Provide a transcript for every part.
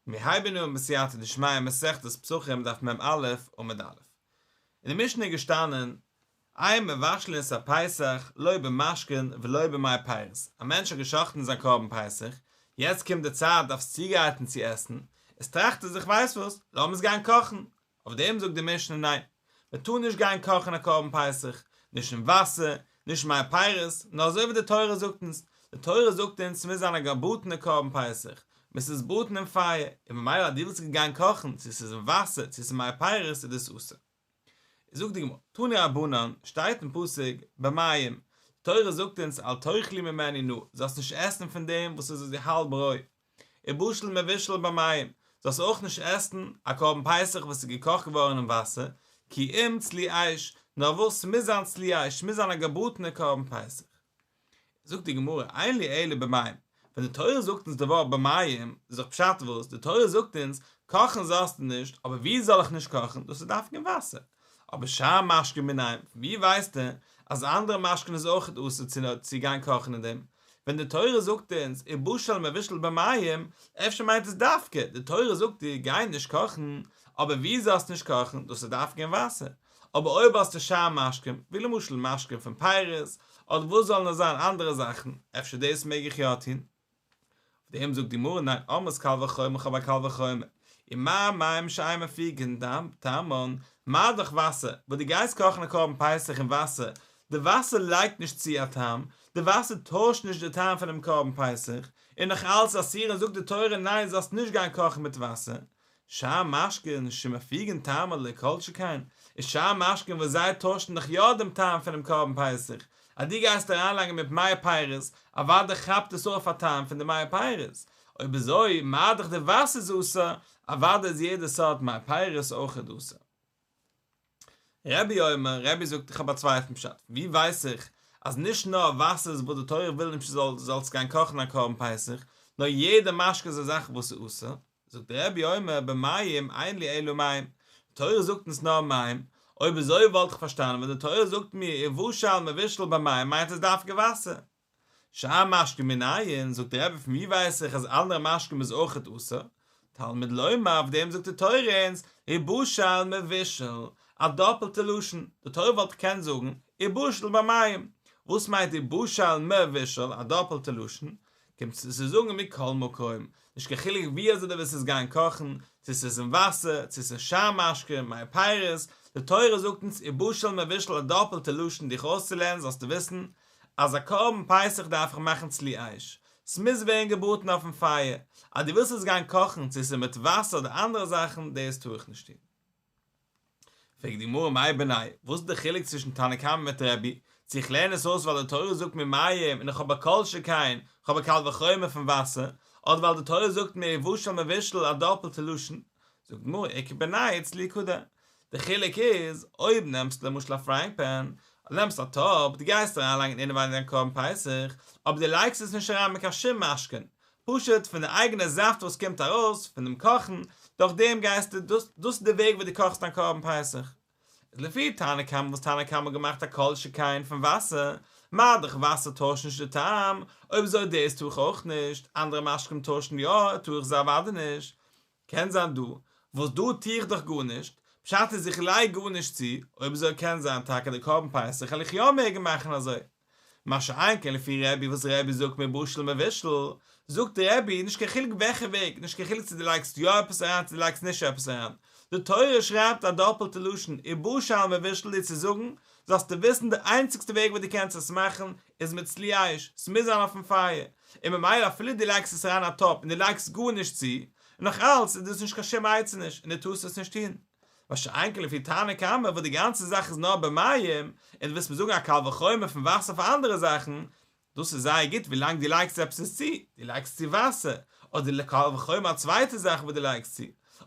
מיר הייבן אן בסייעתא דשמיא מסכת פסחים דף מ"א עמוד א'. אין די משנה איז געשטאנען, אין מבשלין את הפסח לא במשקין ולא במי פירות, א מענטש האט גע'שחט'ן זיין קרבן פסח, יעצט קומט די צייט דארף עס צוגרייטן צו עסן, איז טראכט ער זיך ווייסט וואס, לאמיר עס גיין קאכן, אויף דעם זאגט די משנה ניין, מען טאר נישט גיין קאכן א קרבן פסח, נישט אין וואסער, נישט מי פירות, נאר אזוי ווי די תורה זאגט אונז, די תורה זאגט אונז ס'מוז זיין א געבראטענע קרבן פסח, מוז עס בראטן אין פייער, און ממילא אז דו ווילסט גיין קאכן, צו ס'איז אין וואסער, צו ס'איז מי פירות, איז דאס אסור. זאגט די גמרא, תנו רבנן, שטייט אין פסוק, במים, די תורה זאגט אונז אל תאכלו ממנו נא, זאלסט נישט עסן פון דעם וואס איז אזוי האלב רוי, ובשל מבושל במים, זאלסט אויך נישט עסן א קרבן פסח וואס איז געקאכט געווארן אין וואסער, כי אם צלי אש, נאר וואס ס'מוז זיין צלי אש, ס'מוז זיין א געבראטענע קרבן פסח. זאגט די גמרא, אין לי אלא במים, ווען די תורה זאגט אונז די ווארט במים, איז דאך פשט וואס, די תורה זאגט אונז, קאכן זאלסטו נישט, אבער ווי זאל איך נישט קאכן, דאס איז דווקא אין וואסער. אבער שאר משקין מנין, פון ווי ווייסטו אז אנדערע משקין איז אויך אסור צו גיין קאכן אין דעם? ווען די תורה זאגט אונז ובשל מבושל במים, אפשר מיינט עס דווקא, די תורה זאגט דיר גיי נישט קאכן, אבער ווי זאלסט נישט קאכן, דאס איז דווקא אין וואסער, אבער אויב האסטו שאר משקין, ווי למשל משקין פון פירות, אדער וואס זאלן עס זיין אנדערע זאכן, אפשר דאס מעג איך יא טון? אויף דעם זאגט די גמרא ניין אמרת קל וחומר כ'האב א קל וחומר, ומה מים שאין מפיגין טעמן, מה דאך וואסער, וואס דו גייסט קאכן א קרבן פסח אין וואסער, די וואסער לייגט נישט צו א טעם, די וואסער טוישט נישט די טעם פונעם קרבן פסח, און נאך אלץ אסורין זאגט די תורה ניין זאלסט נישט גיין קאכן מיט וואסער, שאר משקין שמפיגין טעמן לא כל שכן, איז שאר משקין וואס זיי טוישן דאך יא דעם טעם פונעם קרבן פסח, אז דו גייסט אריינלייגן מיט מי פירות, אוודאי כאפט עס אויף א טעם פון די מי פירות, אויב אזוי מה דאך די וואסער איז אסור, אוודאי איז יעדע סארט מי פירות אויכעט אסור. רבי אומר, רבי זאגט איך האב א צווייטן פשט, ווי ווייס איך אז נישט נאר וואסער איז וואס די תורה וויל נישט זאלסט גיין קאכן א קרבן פסח, נאר יעדע משקה איז א זאך וואס איז אסור, זאגט רבי אומר במים אין לי אלא מים, די תורה זאגט אונז נאר מים, אויב אזוי וואלט איך פארשטאנען ווען די תורה זאגט מיר ובשל מבושל במים מיינט עס דווקא וואסער. שאר משקין מנין, זאגט רבי פון ווי ווייס איך אז אנדערע משקים איז אויכעט אסור? תלמוד לומר אויף דעם זאגט די תורה אונז ובשל מבושל, א דאפלטע לשון, די תורה וואלט געקענט זאגן ובשל במים, וואס מיינט ובשל מבושל א דאפלטע לשון? קומט צו זאגן מכל מקום, נישט קיין חילוק ווי אזוי דו וועסט עס גיין קאכן, צו ס'איז אין וואסער, צו ס'איז שאר משקה, מי פירות, די תורה זאגט אונז ובשל מבושל א דאפעלטע לשון דיך אויסצולערנען זאלסטו וויסן אז א קרבן פסח דארף איך מאכן צלי אש, ס'מוז ווערן געבראטן אויפן פייער, אז דו ווילסט עס גיין קאכן צו ס'איז מיט וואסער אדער אנדערע זאכן דאס טאר איך נישט טון. פרעגט די גמרא מאי בינייהו, וואס איז די חילוק צווישן תנא קמא מיט רבי, צו איך לערן עס אויס ווייל די תורה זאגט מיר מים און איך האב א כל שכן, איך האב א קל וחומר פון וואסער, אדער ווייל די תורה זאגט מיר ובשל מבושל א דאפלטע לשון, זאגט די גמרא איכא בינייהו צלי קדר, די חילוק איז, אויב נעמסטו למשל א פרייאינג פען, נעמסט א טאפ, דו גייסט אריינלייגן אינעווייניג דיין קרבן פסח, אבער דו לייגסט עס נישט אריין מיט קיין שום משקין, פשוט פון די אייגענע זאפט וואס קומט ארויס פון דעם קאכן, דורך דעם גייסטו, דאס דאס איז די וועג ווי דו קאכסט דיין קרבן פסח. איז לפי תנא קמא וואס תנא קמא האט געמאכט א כל שכן פון וואסער, מה דאך וואסער טוישט נישט די טעם, אויב אזוי דאס טאר איך אויך נישט, אנדערע משקים טוישן יא, טאר איך זיי אוודאי נישט. קען זיין דא, וואס דא טו איך דאך גארנישט, פשט איז איך לייג גארנישט צו, אויב אזוי קען זיין טאקע די קרבן פסח וועל איך יא מעגן מאכן אזוי. מה שאין כן לפי רבי וואס רבי זאגט מיר בשל מבושל, זאגט רבי נישט קיין חילוק וועלכע וועג, נישט קיין חילוק צו דו לייגסט יא עפעס אריין צו דו לייגסט נישט עפעס אריין, די תורה שרייבט א דאפעלטע לשון ובשל מבושל דיר צו זאגן, זאלסטו וויסן די איינציגסטע וועג וואס דו קענסט עס מאכן איז מיט צלי אש, ס'מוז זיין אויפן פייער, און ממילא אפילו דו לייגסט עס אריין א טאפ און דו לייגסט גארנישט צו, נאך אלץ איז דאס נישט קיין שום עצה נישט און דו טארסט עס נישט טון. מה שאין כן לפי תנא קמא וואס די גאנצע זאך איז נאר במים, און דו ווילסט מיר זאגן א קל וחומר פון וואסער פאר אנדערע זאכן, דאס איז זייער גוט ווילאנג דו לייגסט עפעס עס צו, דו לייגסט צו וואסער, אדער קל וחומר א צווייטע זאך וואס דו לייגסט צו,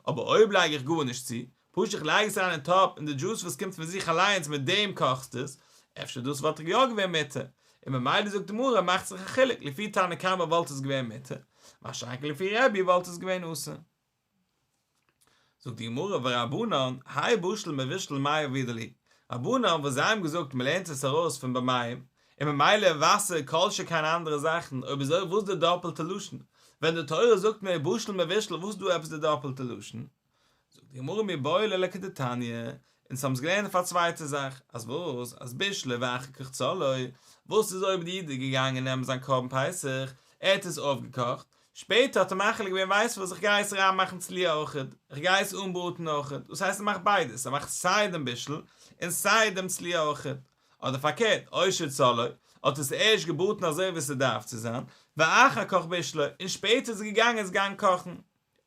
אבער אויב לייג איך גארנישט צו, פשוט איך לייג עס אריין אין טאפ און די דזשוס וואס קומט פון זיך אליינס מיט דעם קאכסטו עס, אפשר דאס וואלט יא געווען מותר, און ממילא זאגט די גמרא מאכט זיך א חילוק, לפי תנא קמא וואלט עס געווען מותר, מה שאין כן לפי רבי וואלט עס געווען אסור. זאגט די גמרא ורבנן, האי בשל מבושל מאי עבידי להו, רבנן וואס זיי האבן געזאגט מ'לערנט עס ארויס פון במים, און ממילא וואסער כל שכן אנדערע זאכן, אויב אזוי וואס די דאפעלטע לשון? ווען די תורה זאגט מיר ובשל מבושל וואס איז דא עפעס די דאפעלטע לשון? זאגט די גמרא מיבעי ליה לכדתניא, אונז האבן עס געלערנט אויף א צווייטע זאך, אז וואס? אז בישלו ואחר כך צלאו, וואס איז אויב די איד איז געגאנגען נעמען זיין קרבן פסח, ער האט עס אויפגעקאכט, שפעטער האט ער מחליט געווען ווייסט וואס איך גיי עס אריין מאכן צלי אויכעט, איך גיי עס אנבראטן אויכעט, דאס הייסט ער מאכט ביידעס, ער מאכט סיי דעם בישול און סיי דעם צלי אויכעט, אדער פארקערט, או שצלאו, האט עס ערשט געבראטן אזוי ווי ס'דארף צו זיין, ואחר כך בישלו, און שפעטער איז ער געגאנגען עס גיין קאכן.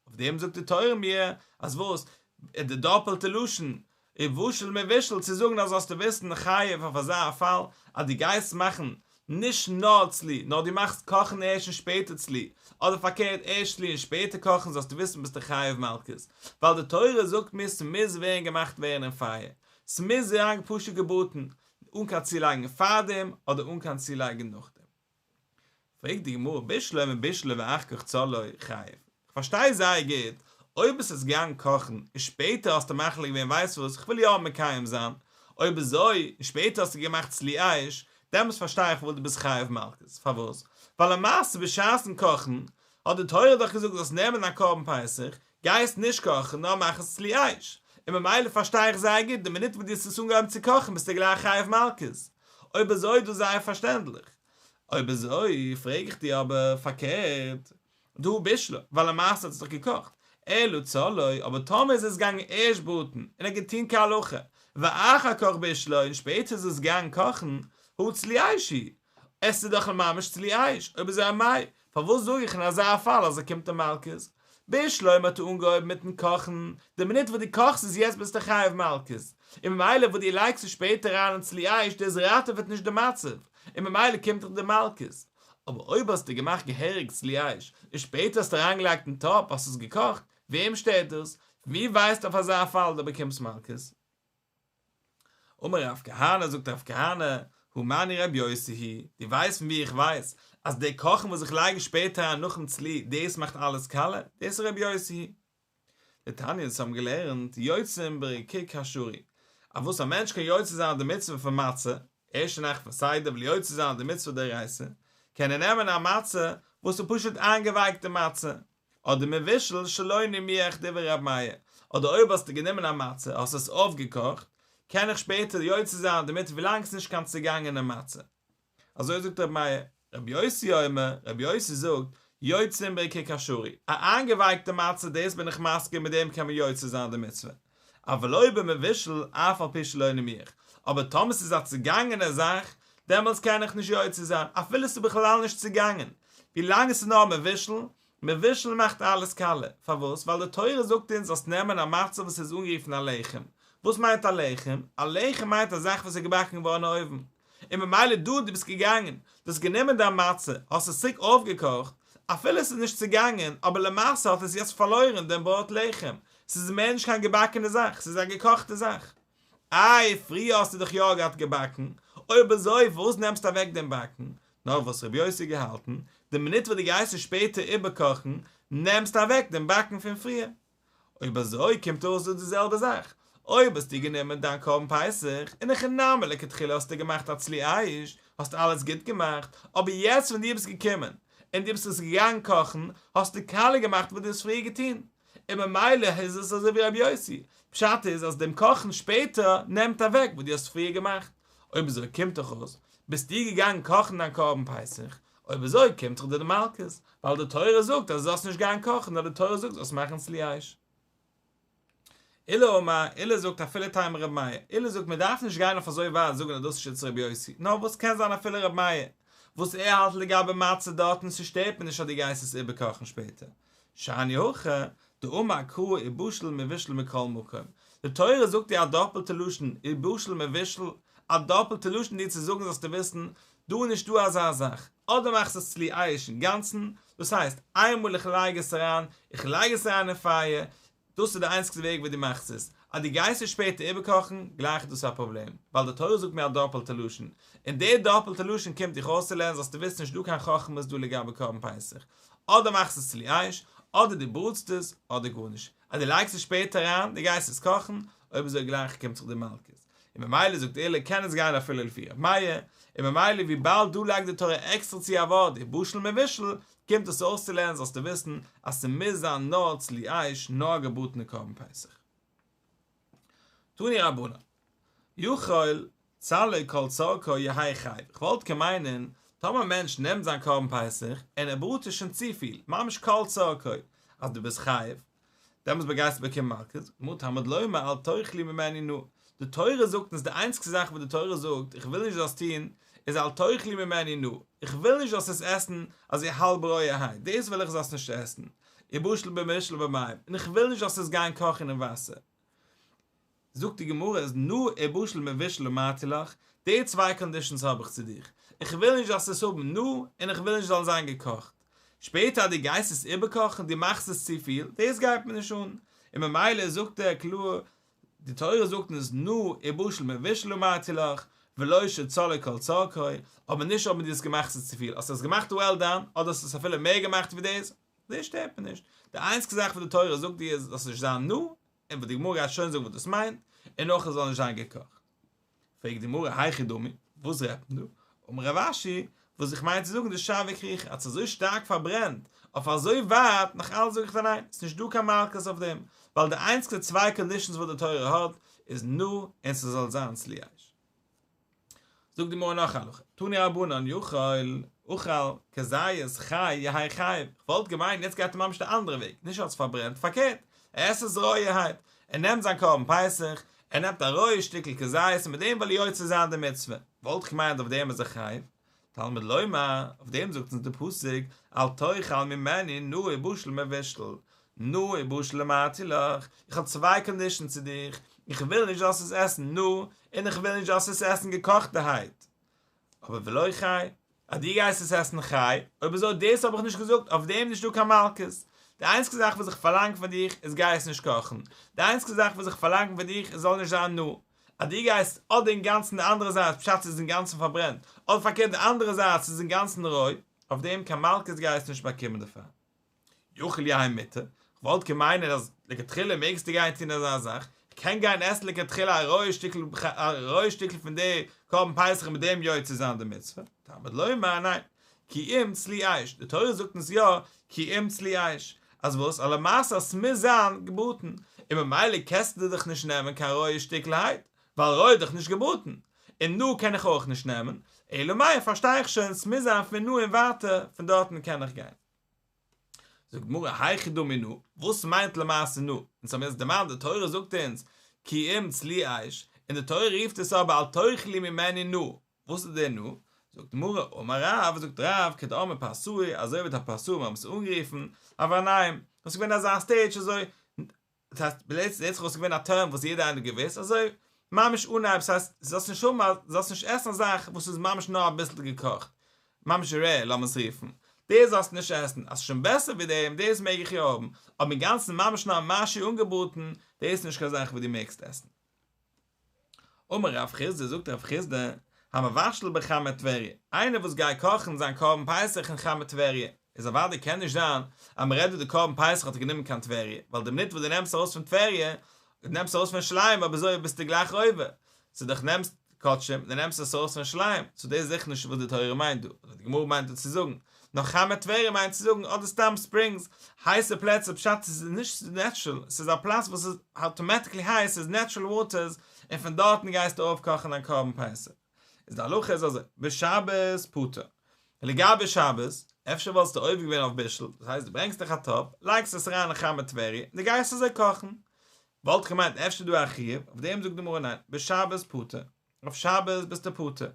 אויף דעם זאגט די תורה מיר אז וואס? די דאפעלטע לשון, ובשל מבושל צו זאגן אז זאלסטו וויסן חייב אויף אזא פאל אז דו גייסט מאכן נישט נאר צלי נאר דו מאכסט קאכן ערשט און שפעטער צלי, אדער פארקערט ערשט צלי און שפעטער קאכן זאלסטו וויסן ביסטו חייב מלקות, ווייל די תורה זאגט מיר ס'מוז ווערן געמאכט ווערן אין פייער, ס'מוז זיין פשוט געבראטן אן קיין צולייגן פארדעם אדער אן קיין צולייגן נאכדעם. פרעגט די גמרא בשלמא בישלו ואחר כך צלאו חייב, כ'פארשטיי זייער גוט, אויב ביסט עס געגאנגען קאכן און שפעטער האסטו מחליט געווען ווייסט וואס כ'וויל יא מקיים זיין, אויב אזוי און שפעטער האסטו געמאכט צלי אש, דעמאלטס פארשטיי איך פארוואס דו ביסט חייב מלקות, פארוואס? ווייל למעשה בשעת'ן קאכן האט די תורה דאך געזאגט זאלסט נעמען א קרבן פסח, גיי עס נישט קאכן נאר מאך עס צלי אש, און ממילא פארשטיי איך זייער גוט די מינוט וואס דו האסט עס אנגעהויבן צו קאכן ביסטו גלייך חייב מלקות, אויב אזוי איז דאס זייער פארשטענדליך. אויב אזוי פרעג איך דיר אבער פארקערט, דהא בישלו, ווייל למעשה האט עס דאך געקאכט, אלא צלאו, אבער טאמער איז עס געגאנגען ערשט בראטן און ער האט געטון כהלכה, ואחר כך בישלו און שפעטער איז עס געגאנגען קאכן, הא צלי אש הוא, עס איז דאך ממש צלי אש, אויב אזוי אמאי, פארוואס זאג איך אין אזא פאל אז ער קומט אים מלקות? בשלמא האט ער אנגעהויבן מיטן קאכן, די מינוט וואס דו קאכסט עס יעצט ביסטו חייב מלקות, און ממילא וואס דו לייגסט עס שפעטער אריין אין צלי אש דאס ראטעוועט נישט די מצב, און ממילא קומט דיך די מלקות. אבער אויב האסטו געמאכט געהעריג צלי אש, און שפעטער האסטו אריינגעלייגט אין טאפ האסט עס געקאכט, וועם שטערט דאס? ווי ווייסטו אויף אזא פאל דו באקומסט מלקות? אמר רב כהנא, זאגט רב כהנא, הא מני רב יוסי היא, דו ווייסט פון ווי איך ווייס אז די קאכן וואס איך לייג שפעטער אריין נאכן צלי דאס מאכט אלעס קאלע, דאס איז רב יוסי היא. דתניא אונז האבן געלערנט יוצאים ברקיק השרוי, אז וואס א מענטש קען יוצא זיין די מצוה פון מצה, ערשטע נאכט פון סדר וויל יוצא זיין די מצוה דאורייתא, קען ער נעמען א מצה וואס איז פשוט איינגעווייקטע מצה, אדער מבושל שלא נימוח דברי ר' מאיר, אדער אויב האסטו גענומען א מצה האסט עס אויפגעקאכט, קען איך שפעטער יוצא זיין דערמיט ווילאנג עס איז נישט קיין צוגאנגענע מצה. אזוי זאגט ר' מאיר. ר' יוסי אומר, ר' יוסי זאגט, יוצאים ברקיק השרוי, א איינגעווייקטע מצה דאס בין איך מסכים מיט דעם קען מען יוצא זיין די מצוה, אבל לא במבושל אף על פי שלא נימוח, אבער טאמער ס'איז א צוגאנגענע זאך, דעמאלטס קען איך נישט יוצא זיין, אפילו ס'איז בכלל נישט צוגאנגען, ווילאנג עס איז נאר מבושל, מבושל מאכט אלעס קאלע, פארוואס? ווייל די תורה זאגט אונז זאלסט נעמען א מצה וואס איז אנגערופן א לחם, וואס מיינט א לחם? א לחם מיינט א זאך וואס איז געבאקן געווארן אין אויוון, און ממילא דא דו ביסט געגאנגען, דו האסט גענומען דיין מצה, האסט עס צוריק אויפגעקאכט, אפילו עס איז נישט צוגאנגען, אבער למעשה האט עס יעצט פארלוירן דעם ווארט לחם, ס'איז מער נישט קיין געבאקענע זאך, ס'איז א געקאכטע זאך. איי, פריער האסטו דאך יא געהאט געבאקן, אויב אזוי פארוואס נעמסטו אוועק דעם באקן? נאר וואס רבי יוסי געהאלטן, די מינוט וואס דו גייסט עס שפעטער איבערקאכן, נעמסטו אוועק דעם באקן פון פריער. אויב אזוי קומט אויס דא די זעלבע זאך, אויב האסטו גענומען דיין קרבן פסח, אין הכי נמי לכתחילה האסטו געמאכט א צלי אש, האסטו אלעס גוט געמאכט, אבער יעצט ווען דו ביסט געקומען, און דו ביסט עס געגאנגען קאכן, האסטו קאלע געמאכט וואס דו האסט פריער געטון. און ממילא איז עס אזוי ווי רבי יוסי, פשט איז אז דעם קאכן שפעטער נעמט אוועק וואס דו האסט פריער געמאכט, אויב אזוי קומט דאך אויס ביסטו געגאנגען קאכן דיין קרבן פסח, אויב אזוי קומט דאך דיר די מלקות, ווייל די תורה זאגט אז דו זאלסט נישט גיין קאכן נאר די תורה זאגט זאלסט מאכן צלי אש. עולא אמר, עולא זאגט אפילו תימא רבי מאיר, עולא זאגט מען דארף נישט גיין אויף אזוי ווייט זאגן אז דאס איז שיטת רבי יוסי, נאר וואס קען זיין אפילו רבי מאיר, וואס ער האלט לגבי מצה דארטן ס'שטערט מיר נישט אז דו גייסט עס איבערקאכן שפעטער, שאני הכא, דאמר קרא ובשל מבושל מכל מקום, די תורה זאגט דיר א דאפלטע לשון ובשל מבושל, א דאפלטע לשון דיר צו זאגן זאלסטו וויסן, דא איז נישטא אזא זאך, אדער מאכסט עס צלי אש אינגאנצן, דאס הייסט, איינמאל איך לייג עס אריין, איך לייג עס אריין אין פייער, דאס איז די איינציגסטע וועג ווי דו מאכסט עס, אז דו גייסט עס שפעטער איבערקאכן, גלייך איז דאס א פראבלעם, ווייל די תורה זאגט מיר א דאפעלטע לשון, און די דאפעלטע לשון קומט דיך אויסצולערנען זאלסטו וויסן נישט דא קיין חכמות דא לגבי קרבן פסח, אדער מאכסט עס צלי אש, אדער דו בראטסט עס, אדער גארנישט, אז דו לייגסט עס שפעטער אריין, דו גייסט עס קאכן, אויב אזוי גלייך קומט זיך דיר מלקות. און ממילא זאגט עולא קען עס גיין אפילו לפי ר' מאיר, און ממילא וויבאלד דא לייגט די תורה עקסטער צו א ווארט ובשל מבושל, קומט עס אויסצולערנען זאלסטו וויסן אז ס'מוז זיין נאר צלי אש, נאר א געבראטענע קרבן פסח. תנו רבנן, יכול צלו כל צרכו יהא חייב, איך וואלט קען מיינען, טאמער א מענטש נעמט זיין קרבן פסח און ער בראט עס שוין צופיל, ממש כל צרכו, אז דו ביסט חייב, דעמאלטס גייסטו באקומען מלקות, גמרא תלמוד לומר אל תאכלו ממנו נא, די תורה זאגט אונז די איינציגסטע זאך וואס די תורה זאגט איך וויל נישט זאלסט טון איז אל תאכלו ממנו נא, איך וויל נישט זאלסט עס עסן אזוי האלב רויערהייט, דאס וויל איך זאלסט נישט עסן, ובשל מבושל במים, און איך וויל נישט זאלסט עס גיין קאכן אין וואסער. זאגט די גמרא איז נא ובשל מבושל אמרתי לך, די צוויי קאנדישאנס האב איך צו דיך, איך וויל נישט זאלסט עס האבן נא, און איך וויל נישט זאל זיין געקאכט. שפעטער אז דו גייסט עס איבערקאכן, דו מאכסט עס צופיל, דאס גייט מיר נישט אן. און ממילא זאגט ער קלאר, די תורה זאגט אונז נא ובשל מבושל אמרתי לך, ולא שצלו כל צרכו, אבער נישט אויב דו האסט געמאכט עס צופיל, האסט עס געמאכט וועל דאן, אדער האסט עס אפילו מער געמאכט ווי דאס, דאס שטערט מיר נישט. די איינציגסטע זאך וואס די תורה זאגט דיר איז זאלסט נישט זיין נא, און וואס די גמרא גייט שוין זאגן וואס דאס מיינט, און נאך עס זאל נישט זיין געקאכט. פרעגט די גמרא היכי דמי, וואס רעדט מען דא? אמר רב אשי, וואס איך מיין צו זאגן דשוויק רוחא, האט עס אזוי שטארק פארברענט, אויף אזוי ווייט, נאך אלץ זאג איך דיר ניין, ס'איז נישט דא קיין מלקות אויף דעם, ווייל די איינציגסטע צוויי קאנדישאנס וואס די תורה האט, איז נא און ס'זאל זיין צלי אש. זאגט די גמרא נאך א הלכה, תנו רבנן יכול אכל כזית חי יהא חייב, כ'וואלט געמיינט יעצט גייט ער ממש די אנדערע וועג, נישט האט עס פארברענט, פארקערט, ער עסט עס רויערהייט, ער נעמט זיין קרבן פסח, ער נעמט א רויע שטיקל כזית און מיט דעם וויל ער יוצא זיין די מצוה, וואלט איך געמיינט אויף דעם איז ער חייב, תלמוד לומר, אויף דעם זאגט אונז די פסוק, אל תאכל ממנו נא ובשל מבושל, נא ובשל אמרתי לך, איך האב צוויי קאנדישאנס צו דיך, איך וויל נישט זאלסט עס עסן נא, און איך וויל נישט זאלסט עס עסן געקאכטערהייט. אבער ולא חי, אז דו גייסט עס עסן חי, אויב אזוי דאס האב איך נישט געזאגט, אויף דעם נישט דא קיין מלקות. די איינציגסטע זאך וואס איך פארלאנג פון דיך איז גיי עס נישט קאכן, די איינציגסטע זאך וואס איך פארלאנג פון דיך עס זאל נישט זיין נא, אז דו גייסט אדער אינגאנצן די אנדערע זייט פשט ס'איז אינגאנצן פארברענט, אדער פארקערט די אנדערע זייט ס'איז אינגאנצן רוי, אויף דעם קיין מלקות גייסט נישט באקומען דערפאר. יכול יהא מותר, כ'וואלט געמיינט אז לכתחילה מעגסטו גיין טון אזא זאך, כ'קען גיין עסן לכתחילה א רויע שטיקל א רויע שטיקל פון די קרבן פסח און מיט דעם יוצא זיין די מצוה, תלמוד לומר ניין, כי אם צלי אש, די תורה זאגט אונז יא כי אם צלי אש, אז וואס? אז למעשה אז ס'מוז זיין געבראטן, און ממילא קענסטו דאך נישט נעמען קיין רויע שטיקל הייט, ווייל רוי איז דאך נישט געבראטן, און נא קען איך אויך נישט נעמען, אלא מאי פארשטיי איך שוין ס'מוז זיין פון נא און ווייטער, פון דארטן קען איך גיין. זאגט די גמרא היכי דמי נא, וואס מיינט למעשה נא? אונז האבן יעצט דערמאנט די תורה זאגט אונז כי אם צלי אש, און די תורה רופט עס אבער אל תאכלו ממנו נא, וואס איז דער נא? זאגט די גמרא אמר רב, זאגט רב כדאמרי פרסאי, אזוי ווי די פרסאים האבן עס אנגערופן, אברניים, דאס איז געווען אזא סטעידזש אזוי, דאס הייסט בלעצ זעט זיך אויס געווען א טערם וואס יעדער איינער האט געוואוסט אזוי ממש אנהייב ס'הייסט זאלסט נישט האבן א זאלסט נישט עסן א זאך וואס איז ממש נאר אביסל געקאכט ממש רעיר לאמיר עס רופן דאס זאלסטו נישט עסן אז ס'איז שוין בעסער ווי דעם דאס מעג איך יא האבן אבער אינגאנצן ממש נאר משהו אנגעבראטן דאס איז נישט קיין זאך וואס דו מעגסט עסן. אמר רב חסדא, זאגט רב חסדא, המבשל בחמי טבריה, איינער וואס גייט קאכן זיין קרבן פסח אין חמי טבריה, איז אוודאי קען נישט זיין אז מען רעדט דא די קרבן פסח האט ער גענומען קיין טבריה, ווייל די מינוט וואס דו נעמסט ארויס פון טבריה, דו נעמסט ארויס פון ירושלים אויב אזוי ביסטו גלייך עובר, ס'איז דאך נעמסט קדשים, דו נעמסט עס ארויס פון ירושלים, סאו דאס איז זיכער נישט וואס די תורה מיינט דא, אדער די גמרא מיינט דא צו זאגן, נאר חמי טבריה מיינט צו זאגן אדער סתם ספרינגס, הייסע פלעצער פשט עס איז נישט נעטשרעל, עס איז א פלאץ וואס איז אטאמעטיקלי הייס, עס איז נעטשרעל וואטערס, און פון דארטן גייסטו אויפקאכן דיין קרבן פסח. איז די הלכה איז אזוי, בשבת פטור. לגבי שבת, אפשר וואלסטו עובר געווען אויף בישול, דאס הייסט דו ברענגסט דיך א טאפ, לייגסט עס אריין אין חמי טבריה, און דו גייסט אזוי קאכן. וואלט איך געמיינט אפשר איז דא א חיוב, אויף דעם זאגט די גמרא ניין, בשבת פטור. אויף שבת ביסטו פטור,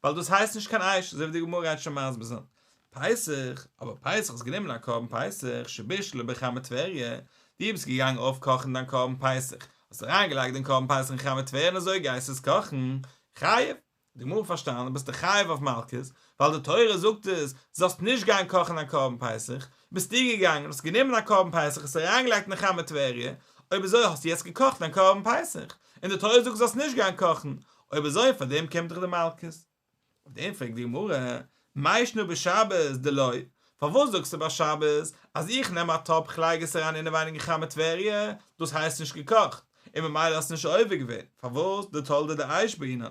ווייל דאס הייסט נישט קיין אש, אזוי ווי די גמרא גייט שוין מסביר זיין. פסח, אבער פסח האסט גענומען א קרבן פסח, שבישלו בחמי טבריה, דו ביסט געגאנגען אויפקאכן דיין קרבן פסח, האסט אריינגעלייגט דעם קרבן פסח אין חמי טבריה און אזוי גייסטו עס קאכן, חייב, די גמרא פארשטאנען, ביסטו חייב אויף מלקות, ווייל די תורה זאגט עס, זאלסט נישט גיין קאכן דיין קרבן פסח, ביסטו געגאנגען, האסט גענומען א קרבן פסח, עס אריינגעלייגט אין חמי טבריה, אויב אזוי האסטו יעצט געקאכט דיין קרבן פסח, און די תורה זאגט זאלסט נישט גיין קאכן, אויב אזוי פאר דעם קומט דיך די מלקות. אויף דעם פרעגט די גמרא, מאי שנא בשבת דלא, פארוואס זאגסטו ביי שבת אז איך נעם א טאפ כ'לייג עס אריין אינעווייניג אין חמי טבריה, דאס הייסט נישט געקאכט, און ממילא האסטו נישט עובר געווען, פארוואס דתולדה דאש בעינן,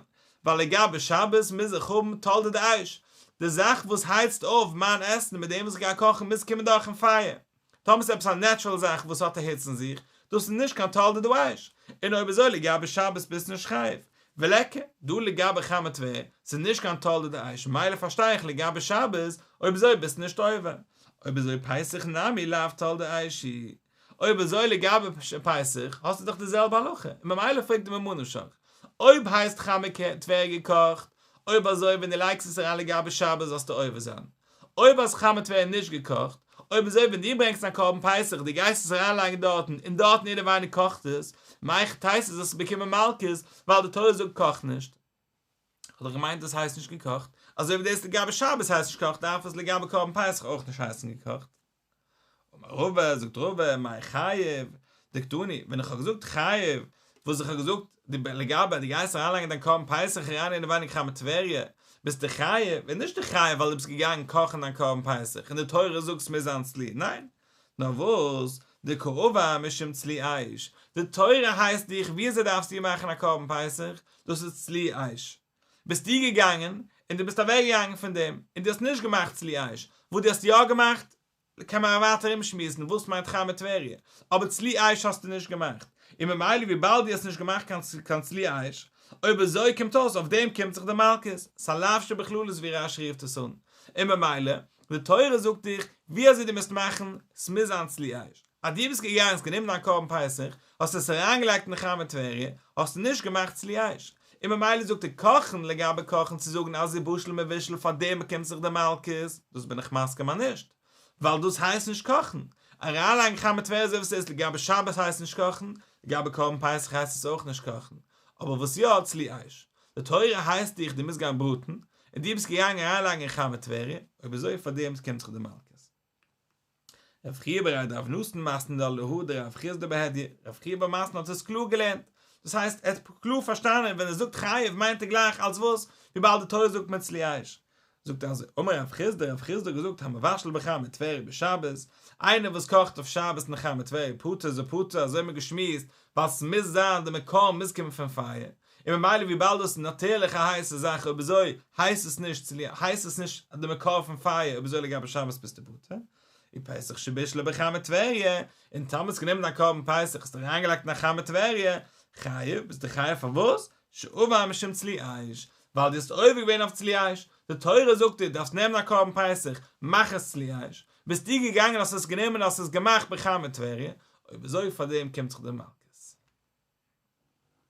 ווייל לגבי שבת מוז איך האבן תולדה דאש. די זאך וואס הייצט אויף מיין עסן מיט דעם וואס איך גיי קאכן מוז קומען דורכן פייער. טאמער ס'איז עפעס א נעטשרעל זאך וואס האט א היץ אין זיך, דאס איז נישט קיין תולדה דאש, און אויב אזוי לגבי שבת ביסטו נישט חייב. וליכא, דא לגבי חמי טבריה, ס'איז נישט קיין תולדה דאש, מילא פארשטיי איך לגבי שבת, אויב אזוי ביסטו נישט עובר. אויב אזוי פסח נמי לאו תולדה אש הוא. אויב אזוי לגבי פסח האסטו דאך די זעלבע הלכה, און ממילא פרעגט די ממה נפשך, אויב הייסט חמי טבריה געקאכט, אויב אזוי ווען דו לייגסט עס אריין לגבי שבת זאלסטו עובר זיין, אויב הייסט חמי טבריה נישט געקאכט, אויב אזוי ווען דו ברענגסט א קרבן פסח דו גייסט עס אריינלייגן דארטן און דארטן אינעווייניג קאכט עס, מהיכי תיתי זאלסטו באקומען מלקות ווייל די תורה זאגט קאך נישט. האט דאך געמיינט דאס הייסט נישט געקאכט, אזוי ווי דאס לגבי שבת הייסט נישט געקאכט דארף עס לגבי קרבן פסח אויך נישט הייסן געקאכט. אמר רבא, זאגט רבא, מאי חייב, דקתני, ווען איך האב געזאגט חייב, וואס איך האב געזאגט, די לגבי דו גייסט אריינלייגן דיין קרבן פסח אריין אינעווייניג חמי טבריה, ביסטו חייב, איז נישט די חייב ווייל דו ביסט געגאנגען קאכן דיין קרבן פסח, און די תורה זאגט ס'מוז זיין צלי, ניין, נאר וואס, דקא עבר משום צלי אש, די תורה הייסט דיך וויאזוי דארפסטו מאכן א קרבן פסח, דאס איז צלי אש. ביסטו געגאנגען און דו ביסט אוועק געגאנגען פון דעם, און דו האסט נישט געמאכט צלי אש, וואס דו האסט יא געמאכט, קען מען ווייטער ארומשמועסן וואס מיינט חמי טבריה, אבער צלי אש האסטו נישט געמאכט, און ממילא וויבאלד דו האסט נישט געמאכט קיין צלי אש, אויב אזוי קומט אויס אויף דעם קומט זיך די מלקות, ס'א לאו שבכללות ווי רש"י רופט עס אן, און ממילא, די תורה זאגט דיך ווי אזוי דו מוזט מאכן, ס'מוז זיין צלי אש. אז דו ביסט געגאנגען האסט גענומען דיין קרבן פסח, האסט עס אריינגעלייגט אין חמי טבריה, האסטו נישט געמאכט צלי אש. און ממילא זאגט ער קאכן, לגבי קאכן צו זאגן אז ס'איז בשל מבושל פאר דעם באקומט זיך די מלקות, דאס בין איך מסכים אז נישט. ווייל דאס הייסט נישט קאכן. אריינלייגן חמי טבריה אזוי ווי ס'איז לגבי שבת הייסט נישט קאכן, לגבי קרבן פסח הייסט עס אויך נישט קאכן. אבער וואס יא, צלי אש. די תורה הייסט דיך דו מוזט גיין בראטן, און דו ביסט געגאנגען אריינלייגן אין חמי טבריה, אויב אזוי פאר דעם קומט זיך די מלקות. רב חייא בריה דרב נתן מתני לה להא דרב חסדא בהדיא, רב חייא בר מתנה האט עס קלאר געלערנט, דאס הייסט ער האט קלאר פארשטאנען ווען ער זאגט חייב מיינט ער גלייך אלס וואס, וויבאלד די תורה זאגט מיט צלי אש. זאגט ער אזוי, אמר רב חסדא, רב חסדא האט געזאגט המבשל בחמי טבריה בשבת, איינער וואס קאכט אויף שבת אין חמי טבריה פטור איז ער פטור, אזוי האט מען געשמועסט, ווייל ס'מוז זיין די מקור מוז קומען פון פייער, און ממילא וויבאלד דאס איז נאטירליך א הייסע זאך אויב אזוי הייסט עס נישט צלי הייסט עס נישט די מקור פון פייער אויב אזוי לגבי שבת ביסטו פטור. ופסח שבישלו בחמי טבריה, און טאמער האסט גענומען דיין קרבן פסח האסט אריינגעלייגט אין א חמי טבריה, חייב, ביסטו חייב פארוואס? שעבר משום צלי אש, ווייל דו האסט עובר געווען אויף צלי אש, די תורה זאגט דיר דארפסט נעמען א קרבן פסח, מאך עס צלי אש, ביסטו געגאנגען האסט עס גענומען האסט עס געמאכט בחמי טבריה, אויב אזוי פאר דעם קומט זיך די מלקות.